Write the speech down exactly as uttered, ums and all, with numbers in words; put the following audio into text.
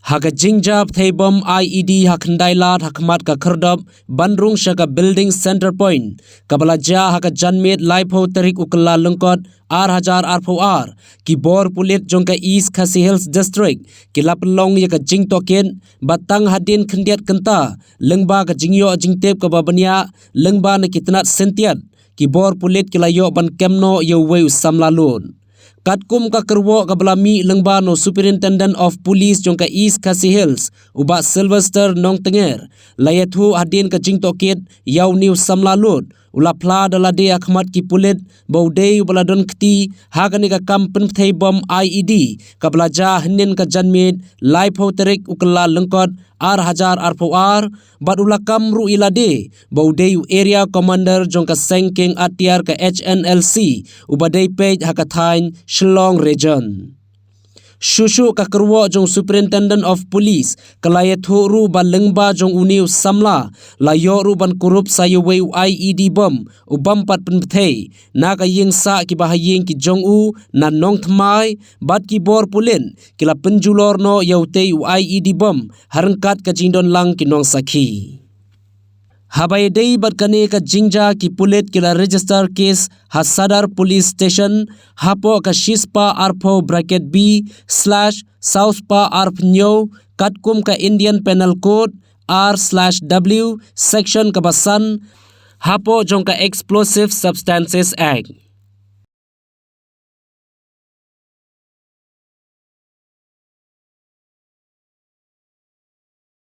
Ha ka jingjia pyrthei bom I E D ha Khyndailad ha khmat ka khyrdop ban rung sha ka building Centre Point, kaba la jia ha ka janmiet laiphew tarik u Kyllalyngkot ar hajar arphew ar, ki bor pulit jong ka East Khasi Hills District ki la pynlong ïa ka jingtohkit, bad tang hadien khyndiat kynta lyngba ka jingïoh jingtip kaba bniah lyngba na ki tnat syntiat, ki bor pulit ki la ïoh ban kem noh ïa uwei u samla lud. Katkum ka kyrwoh kaba la mih lyngba na u Superintendent of Police jong ka East Khasi Hills, u Bah Sylvester Nongtnger, la ïathuh hadien ka jingtohkit ïa une u samla lud, u la phla da lade ha khmat ki pulit ba u dei uba la don kti ha kane ka kam pynpyrthei bom I E D kaba la jia hynnin ka janmiet laiphew tarik u Kyllalyngkot ar hajar arphew ar, bad u la kam ruh ïa lade ba u dei u Area Commander jong ka seng kieng atiar ka H N L C, uba dei peit ha ka thaiñ Shillong Region. Shuh shuh ka kyrwoh jong u Superintendent of Police ka la ïathuh ruh ba lyngba jong une u samla la ïoh ruh ban kurup sa ïa uwei u I E D bom u bym pat pynpyrthei na ka ïing sah kiba ha ïing ki jong u na Nongthymmai, bad ki bor pulit ki la pynjulor noh ïa utei u I E D bom ha ryngkat ka jingdon lang ki nongsakhi. Haba ïadei bad kane ka jingjia, ki pulit ki la register case ha Sadar Police Station hapoh ka shispah arphew bracket B slash sawspah arphew hynñiew, katkum ka Indian Penal Code R slash W, section kaba san, hapoh jong ka Explosive Substances Act.